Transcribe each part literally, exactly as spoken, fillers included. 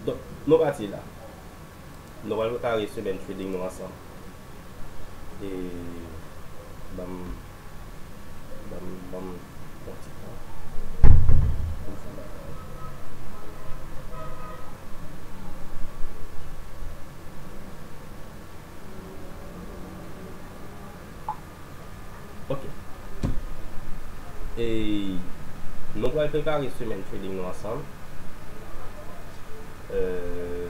Nou pati la. Nou pral prepare semèn trading nou ansanm. E ban m, ban m, ban m yon ti tan. Ok. E nou pral prepare semèn trading nou ansanm. Euh,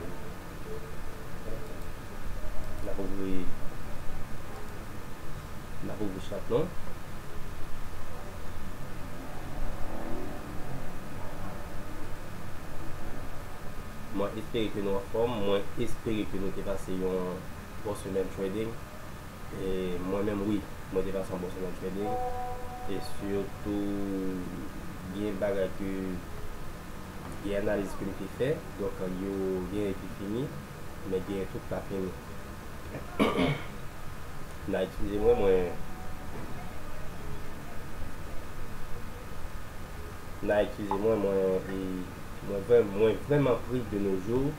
n ap ouvri, n ap ouvri chat nou. Mwen espere ke nou anfòm. Mwen espere ke nou te pase yon bon semèn trading. E mwen menm, wi, mwen te pase yon bon semèn trading. E sitou, gen bagay ke, gen analiz ke m te fè, donk, yo gen ki fini, men gen tout pa fini. N a eskize mwen, mwen, n a eskize mwen, mwen, e, mwen vrè-, mwen vrèman pri de nos jours.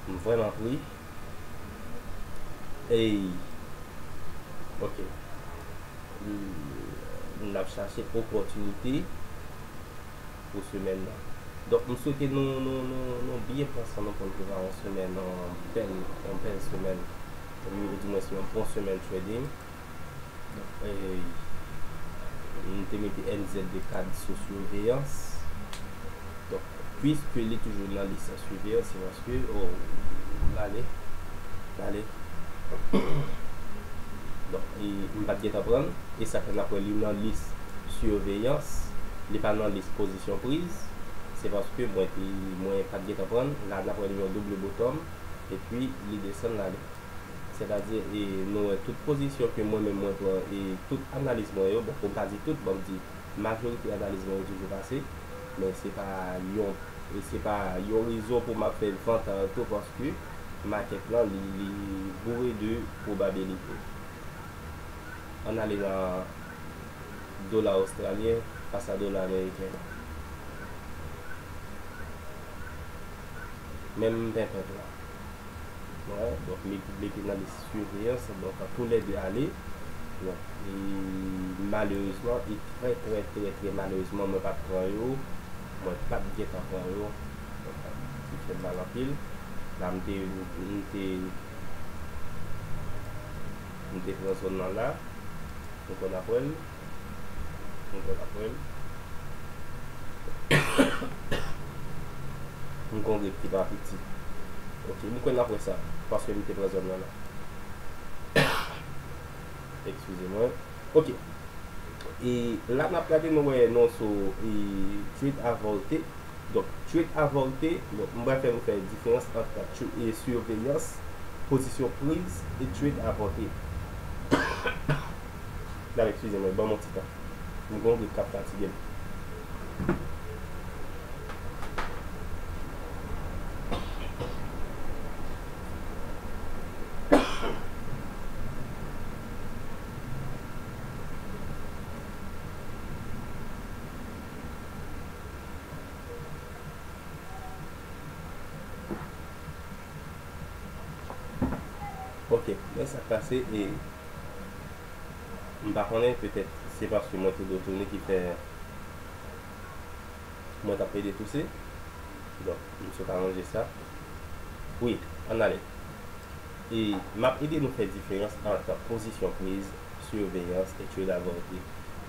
M vrèman pri. Ey. Ok. N ap chache opòtinite pou semèn nan. Donk, m swete nou, nou, nou, nou byen pran san nou pou n prepare yon semèn, yon bèl, yon bèl semèn. Ou di mwen se yon bon semèn trading. Donk, e, m te mete N Z de kad sou siveyans. Donk, piske li toujou nan lis siveyans, se paske, o, l ale, l ale. Donk, e, m pa t gentan pran l, e sa fè n ap wè li nan lis siveyans, li pa nan lis pozisyon priz, se paske mwen te, mwen pa t gentan pran l, la n ap wè li yon double bottom, epi li desann l ale. Sètadi, e, nou wè tout pozisyon ke mwen menm mwen pran, e tout analiz mwen yo, bon, pou m pa di tout, bon, m di majorite analiz mwen yo toujou pase, men se pa yon, e se pa yon rezon pou m ap fè vant tou, paske makèt lan, li, li boure de pwobabilite. Ann ale nan dola ostralyen fas a dola ameriken. Menm penpent la. Wè, donk, li, li te nan lis siveyans, donk, toulède ale. Donk, e malerezman, e trè, trè, trè, trè malerezman, mwen pa t pran yo. Mwen pa t gentan pran yo. Donk, li fè m mal anpil. La, m te, m te, m te pran zòn nan la. Nou konn apre l. Nou konn apre l. M gon grip ki pa piti. Ok, m konn apre sa, paske m te pran zòn nan la. Eskize mwen. Ok. E la n ap gade, nou wè non sou, e, trade avorté. Donk, trade avorté, donk, m pral fè nou fè diferans ant tr-, e, siveyans, pozisyon priz e trade avorté. Dale, eskize mwen, ban m yon ti tan. M gon grip k ap fatige m. Ok, men sa k pase, e m pa konnen, petèt se paske mwen te do tounen ki fè mwen t ap plede touse. Donk, m sot aranje sa. Wi, ann ale. E m ap ede nou fè diferans ant pozisyon priz, siveyans e trade avorté.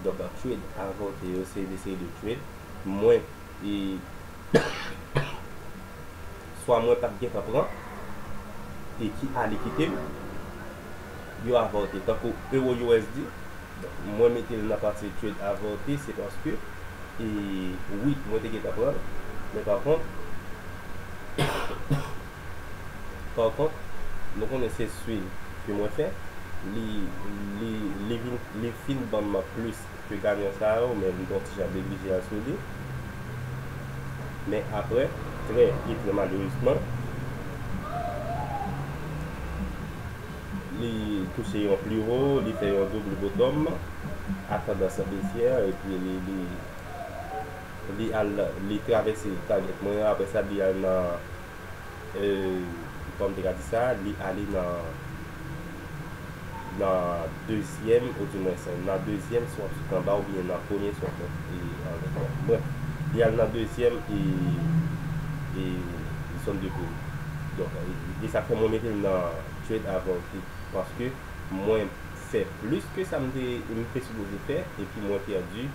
Donk, trade avorté yo, se de seri de trade. Mwen, e, swa mwen pa t gentan pran, e ki ale kite m, yo avorté. Tankou Euro U S D, mwen mete l nan pati trade avorté, se paske, e, wi, mwen te gentan pran l, men pa kont, pa kont, nou konnen se swiv ke mwen fè, li, li, li vin, li fin ban m plis ke ganyan sa yo, men m t yon ti jan neglije sou li. Men apre, trè, e trè malerezman, li touche yon pli wo, li fè yon double bottom a tandans besyè, epi li, li, li al, li travèse target mwen an, apre sa, li al nan E, kòm m te ka di sa, li ale nan, nan dezyèm, oudimwens, nan dezyèm, si w ap sot anba, oubyen nan premye, si w ap monte anlè. Brèf, li al nan dezyèm e, e zòn de pri. Donk, e, e sa fè mwen mete l nan trade avan ou te, paske mwen fè plis ke sa m te, m te sipoze fè, epi mwen pèdi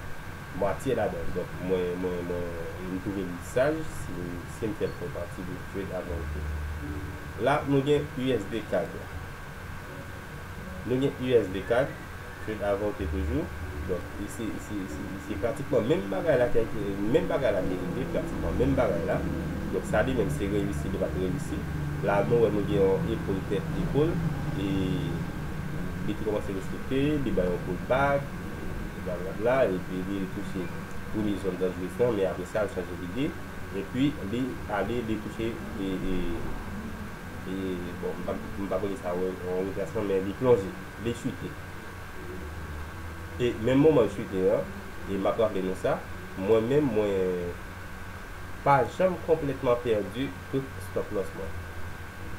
mwatye ladan l. Donk, mwen, mwen, mwen, m twouve li saj si, si m fè l fè pati de trade avan ou te. La, nou gen U S D cad. Nou gen U S D cad, trade avan ou te toujou. Donk, e se, e se, e se, e se pratikman menm bagay la ki, menm bagay la ki rive, pratikman menm bagay la. Donk, sa li menm se reyisi, li pa t reyisi. La, nou wè nou gen yon epòl, tèt epòl, e li te kòmanse respekte, li bay yon pullback, blablabla, epi li touche premye zòn danjere lan, men apre sa, l chanje lide, epi li ale, li touche, e, e, e, bon, m pa, m pa kwè sa yon, yon retrasman, men li plonje, li chite. E menm moman l chite an, e m ap raple nou sa, mwen menm, mwen pa janm konplètman pèdi tout stop loss mwen.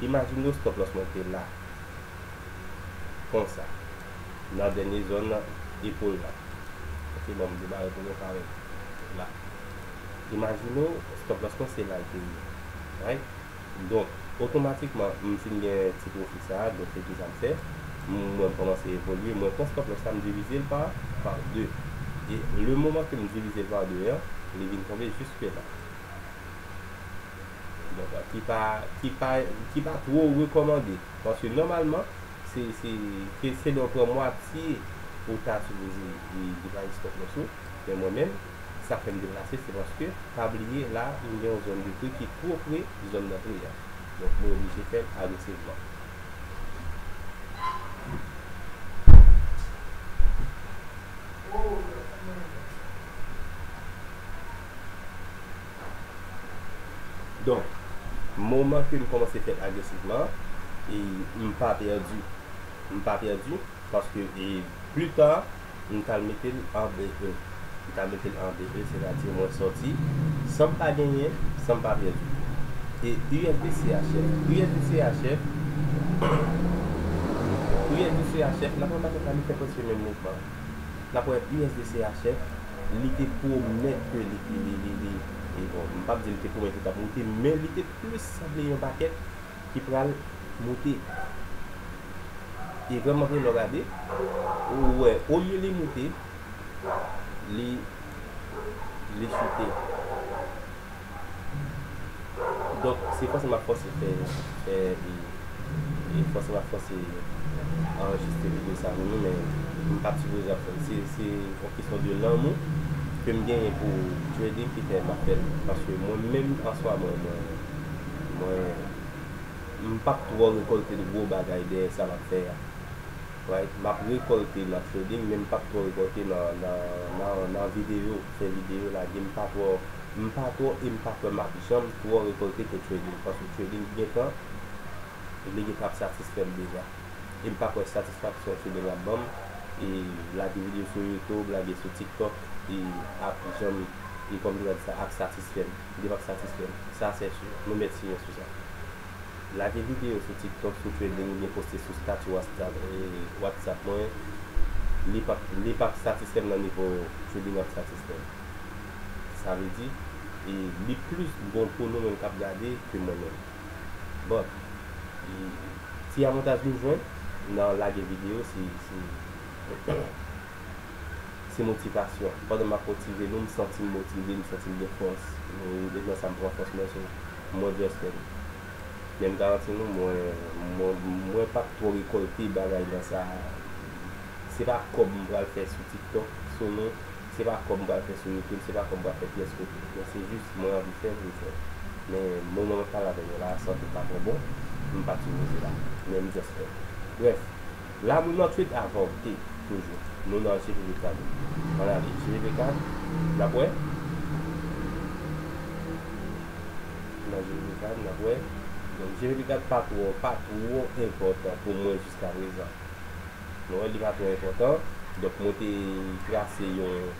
Imajine w stop loss mwen te la, konsa, nan dènye zòn epòl la. Ok, bon, m debare pou nou parèt la. Imajine w stop loss mwen se la l te ye. Right? Donk, otomatikman, m fin gen ti pwofi sa a, donk se kisa m fè? M, mwen, m kòmanse evolye, mwen pran stop loss la, m divize l pa, pa de. E le moman ke m divize l pa de an, li vin tonbe jiske la. Donk, ki pa, ki pa, ki pa twò rekòmande. Paske nòmalman, se, se, se, se lè w pran mwatye ou ta sipoze li, li bay stop loss ou. Men mwen menm, sa k fè m deplase, se paske, pa bliye, la, m gen yon zòn de pri ki twò pre zòn dantre a. Donk, mwen oblije fè l agresivman. Donk, moman ke m kòmanse fè l agresivman, e m pa pèdi. M pa pèdi, paske, e, pli ta, m t al mete l an B E. M t al mete l an B E, sètadi mwen sòti san m pa genyen, san m pa pèdi. E U S D C H F, U S D C H F, U S D C H F, n ap wè pakèt la, li fè prèske menm mouvman. N ap wè U S D C H F, li te pwomèt ke li, li, li, li, li, e bon, m p ap di li te pwomèt li t ap moute, men li te plis sanble yon pakèt ki pral moute. E vrèman vre, lè w gade, ou wè, olye li moute, li, li chute. Donk, se fòse m ap fòse fè, fè, e, e fòse m ap fòse anrejistre videyo sa pou nou, men m pa t sipoze ap fè l. Se, se yon kesyon de lanmou ke m genyen pou trading ki fè m ap fè l. Paske mwen menm, an swa, mwen, mwen, mwen, m p ap twò rekòlte de gwo bagay dèyè sa m ap fè a. Right? M ap rekòlte nan trading, men m p ap twò rekòlte nan, nan, nan, nan videyo, fè videyo, lage, m pa twò, m pa twò, e m pa kwè m ap janm twò rekòlte ke trading, paske trading gentan, li gentan ap satisfè m deja. E m pa kwè satisfaksyon trading ap ban m, e lage videyo sou YouTube, lage sou TikTok, e ap janm, e kòm m te di sa, ap satisfè m. Li p ap satisfè m. Sa, se si. Nou mèt siyen sou sa. Lage videyo sou TikTok, sou trading, oubyen poste sou stati WhatsApp, e, WhatsApp mwen, li p ap, li p ap satisfè m nan nivo trading ap satisfè m. Sa vle di, e, li plis bon pou nou menm k ap gade ke mwen menm. But, e, ti avantaj nou jwenn nan lage videyo, se, se, se motivasyon. Pandan m ap motive nou, m santi m motive, m santi m gen fòs. E nan sa m pran fòs mwen, so, mwen just fè l. Men m garanti nou, mwen, mwen, mwen p ap twò rekòlte bagay nan sa. Se pa kòb m pral fè sou TikTok, sou nou. Se pa kòb m pral fè sou YouTube, se pa kòb m pral fè pyès kote. Men se jis mwen anvi fè l, m fè l. Men moman m ap pale avè nou la, sante m pa twò bon, m pa t sipoze la. Men m just fè l. Brèf, la nou nan trade avan ou te, toujou. Nou nan G P V kat. Ann ale, G P V kat, n ap wè. Nan G P V kat, n ap wè. Donk, G P V kat pa twò, pa twò enpòtan pou mwen jiskaprezan. Nou wè, li pa twò enpòtan. Donk, mwen te trase yon,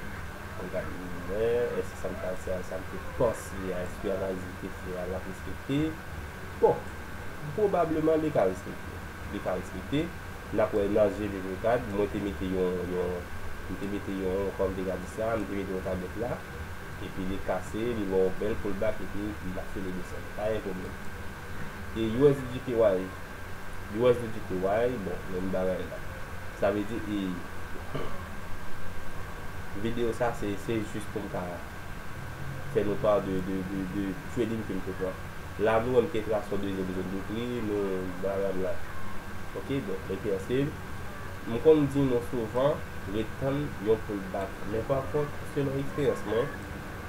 yon gad, mwen, èske sa m ta, sa, sa m te panse a, èske analiz li te fè a, l ap respekte. Bon, pwobableman li ka respekte. Li ka respekte. N ap wè nan G V V kat, mwen te mete yon, yon, m te mete yon, kòman m te ka di sa, m te mete yon tablèt la, epi li kase, li ba w bèl pullback, epi l ap fini desann. Pa gen pwoblèm. E U S D J P Y, U S D J P Y, bon, menm bagay la. Sa vle di, e, videyo sa, se, se jis pou m ka fè nou pa de, de, de, de trading ke m te pran. La, nou wè m te trase yon dezyèm zòn de pri, nou, bagay la. Ok, donk, mwen te anse. M konn di nou souvan, ret tann yon pullback. Men pa kont, selon eksperyans mwen,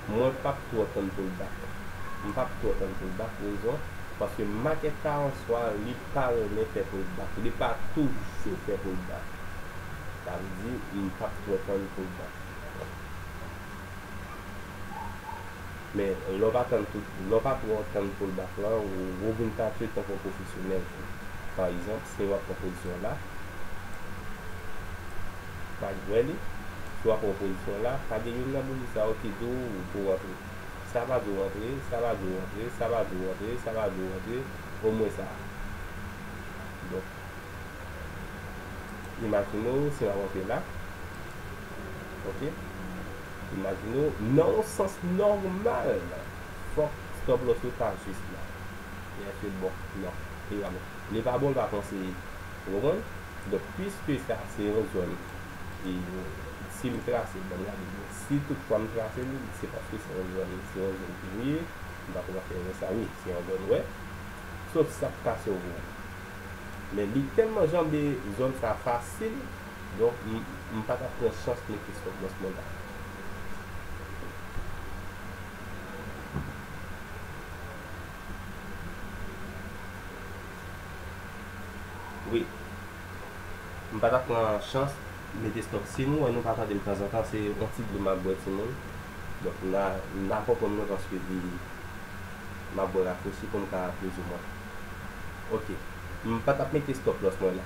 mwen p ap twò tann pullback. M p ap twò tann pullback, rezon, paske makèt la an swa, li pa renmen fè pullback. Li pa toujou fè pullback. Sa vle di, m p ap twò tann pullback. Men, lè w pa tann tout, lè w pa twò tann pullback lan, ou, ou vin ka trade tankou yon pwofesyonèl tou. Pa egzanp, si w ap pran pozisyon la, pa, wè li, si w ap pran pozisyon la, pa gen youn nan bouji sa yo ki di w pou w rantre. Sa pa di w rantre, sa pa di w rantre, sa pa di w rantre, sa pa di w rantre, omwen sa. Donk, imajine w si m ap rantre la. Ok? Imajine w, nan yon sans nòmal, fòk stop loss ou ta jis la. Yes, bon, non, li pa bon. Li pa bon, li pa konseye. Ou konprann? Donk, piske sa se yon zòn, e si m trase, ban m gade, si toutfwa m trase l, se paske se yon zòn, se yon zòn ki vre, m pa konn fè erè sa, wi, se yon zòn, wè. Sof si sa k kase w. Men li tèlman janbe zòn sa fasil, donk m, m pa t ap pran chans mete stop loss mwen la. Wi. M pa t ap pran chans mete stop. Si nou wè nou pa tande m tanzantan, se yon ti dlo m ap bwè, timoun. Donk, n a, n a konprann mwen paske li, m ap bwè rafrechi pou m ka plizoumwen. Ok. M pa t ap mete stop loss mwen la.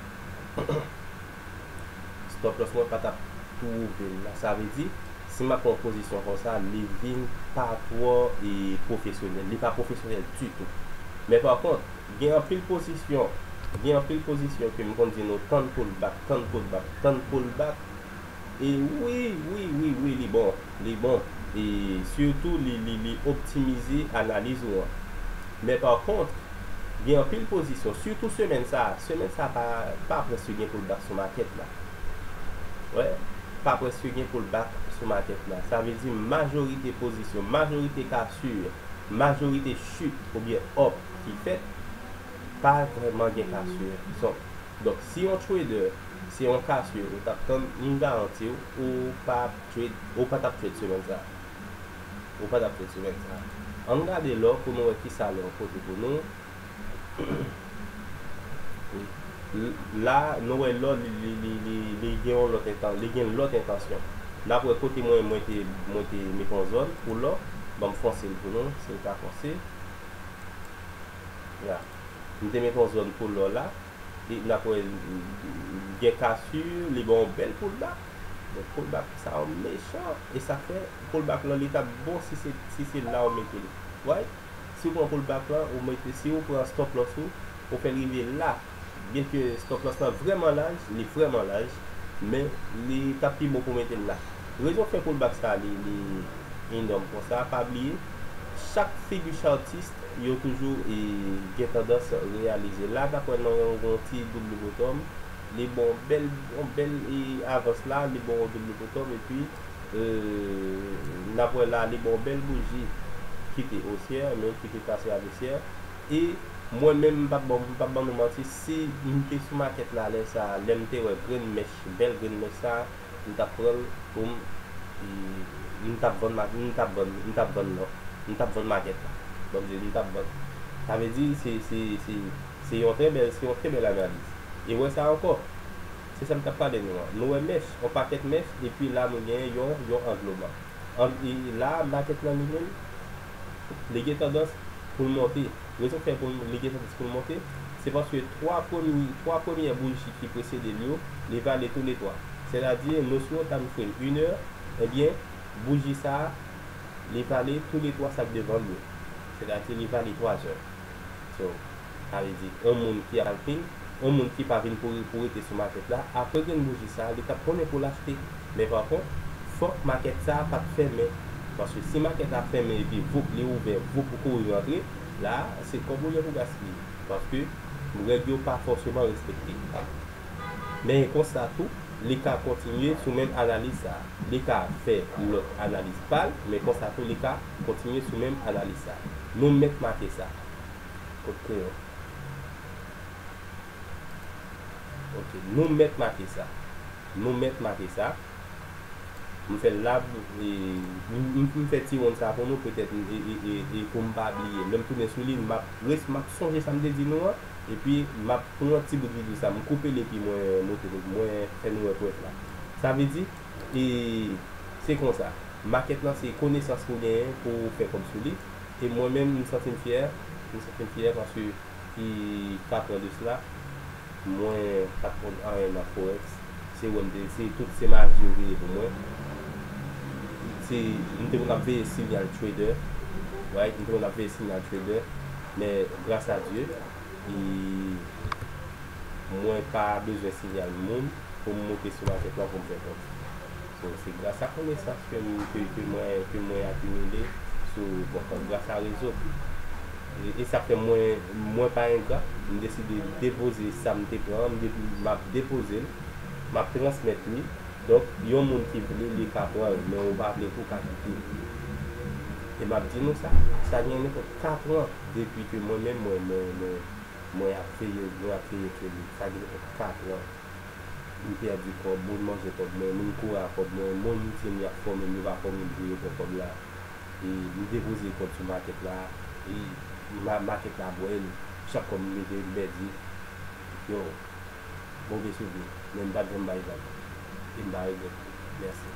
Stop loss mwen pa t ap twouve l la. Sa vle di, si m ap pran yon pozisyon konsa, li vin pa twò, e, pwofesyonèl. Li pa pwofesyonèl ditou. Men pa kont, gen anpil pozisyon, gen anpil pozisyon ke m konn di nou tann pullback, tann pullback, tann pullback. E wi, wi, wi, wi, li bon, li bon. E sitou, li, li, li optimize analiz ou an. Men pa kont, gen anpil pozisyon, sitou semèn sa, semèn sa pa, pa prèske gen pullback sou makèt la. Wè, pa prèske gen pullback sou makèt la. Sa vle di majorite pozisyon, majorite kasir, majorite chit oubyen up ki fèt, pa vrèman gen kasir. Donk, donk, si yon trader se yon kasir ou t ap tann, m garanti w, ou pa ap trade, ou pa t ap trade semèn sa. Ou pa t ap trade semèn sa. Ann gade lò pou nou wè kisa lò pote pou nou. L-, la, nou wè lò li, li, li, li, li gen yon lòt entan-, li gen lòt entansyon. N ap wè kote mwen, mwen te, mwen te met yon zòn pou lò. Ban m fonse l pou nou, si l ka fonse. Ya. M te met yon zòn pou lò la. E n ap wè, gen kasir, li ba w yon bèl pullback. Donk, pullback sa yo mechan. E sa fè pullback lan, li t ap bon si se, si se la w mete l. Right? Si w pran pullback lan, ou mete, si w pran stop loss ou, ou fè l rive la. Byenke stop loss lan vrèman laj, li vrèman laj, men li t ap pi bon pou mete l la. Rezon k fè pullback sa, li, li enòm konsa, pa bliye, chak figi chartist, yo toujou, e, gen tandans reyalize. La, n ap wè nan yon, yon ti double bottom, li ba w bèl, yon bèl, e, avans la, li ba w yon double bottom, epi, e, n ap wè la, li ba w bèl bouji ki te osyè, men ki te pase a besyè. E mwen menm, m p ap ban, m p ap ban nou manti, si m te sou makèt la lè sa a, lè m te wè grenn mèch, bèl grenn mèch sa a, m t ap pran l pou m, m, m t ap vann ma-, m t ap vann, m t ap vann lò, m t ap vann makèt la. Bon, m di, m t ap vann. Sa vle di, se, se, se, se yon trè bèl, se yon trè bèl analiz. E wè sa ankò, se sa m t ap pale nou an. Nou wè mèch, yon pakèt mèch, epi la nou gen yon, yon angloman. An-, e la, makèt lan li menm, li gen tandans pou l monte. Rezon k fè pou l, li gen tandans pou l monte, se paske twa premye, twa premyè bouji ki presede l yo, li vale toulètwa. Sètadi, nou sou yon time frame inè, ebyen, bouji sa a, li vale toulètwa sa k devan l yo. Sètadi, li vale twa zè. So, Sa vle di, yon moun ki al ping, yon moun ki pa vin pou, pou rete sou makèt la, apre grenn bouji sa, li t ap konnen pou l achte. Men pa kont, fòk makèt sa a pa t fèmen. Paske si makèt la fèmen epi voup li ouvè, voup ou kouri rantre, la, se kòb ou gen pou gaspiye. Paske règ yo pa fòseman respekte. Men konsa tou, li ka kontinye sou menm analiz sa a. Li ka fè lòt analiz pa l, men konsa tou, li ka kontinye sou menm analiz sa a. Nou mèt make sa. Kot kreyon? Ok, nou mèt make sa. Nou mèt make sa. M fè l la, e, m, m, m fè ti wonn sa pou nou, petèt, e, e, e, e pou m pa bliye. Lè m tounen sou li, m ap res-, m ap sonje sa m te di nou an, epi m ap pran ti bout videyo sa, m koupe l epi mwen montre nou, mwen fè nou wè prèv la. Sa vle di, e, se konsa. Makèt lan se konesans ou genyen pou w fè kòb sou li. E mwen menm, m santi m fyè, m santi m fyè paske ki kat an de sila, mwen pa t konn anyen nan forex. Se wè m te, se tout se maji yo te ye pou mwen. Se, m te konn ap veye sinyal trader, right? M te konn ap veye sinyal trader, men gras a Dye, e, mwen pa bezwen sinyal moun pou m monte sou makèt lan pou m fè kòb. So, se gras a konesans ke m, ke, ke mwen, ke mwen akimile sou, bon, gras a rezo. E, e sa fè mwen, mwen pa engra, m deside depoze sa m te pran an, m de-, m ap depoze l, m ap transmèt li. Donk, yon moun ki vle, li ka pran l, men ou pa vle tou ka kite. E m ap di nou sa, sa gen nenpòt kat an depi ke mwen menm, mwen, mwen, mwen, mwen ap veye, mwen ap veye trade. Sa gen nenpòt kat an. M pèdi kòb, moun manje kòb mwen, moun kouri a kòb mwen, moun di m y ap fòme m, yo pa fòme m, pou yo pran kòb la. E m depoze kòb sou makèt la, e ma-, makèt la bwè l, chak kòb m mete, m pèdi. Yo, move souvni, men m pa t janm bay vag. E m pa regrèt li. Mèsi.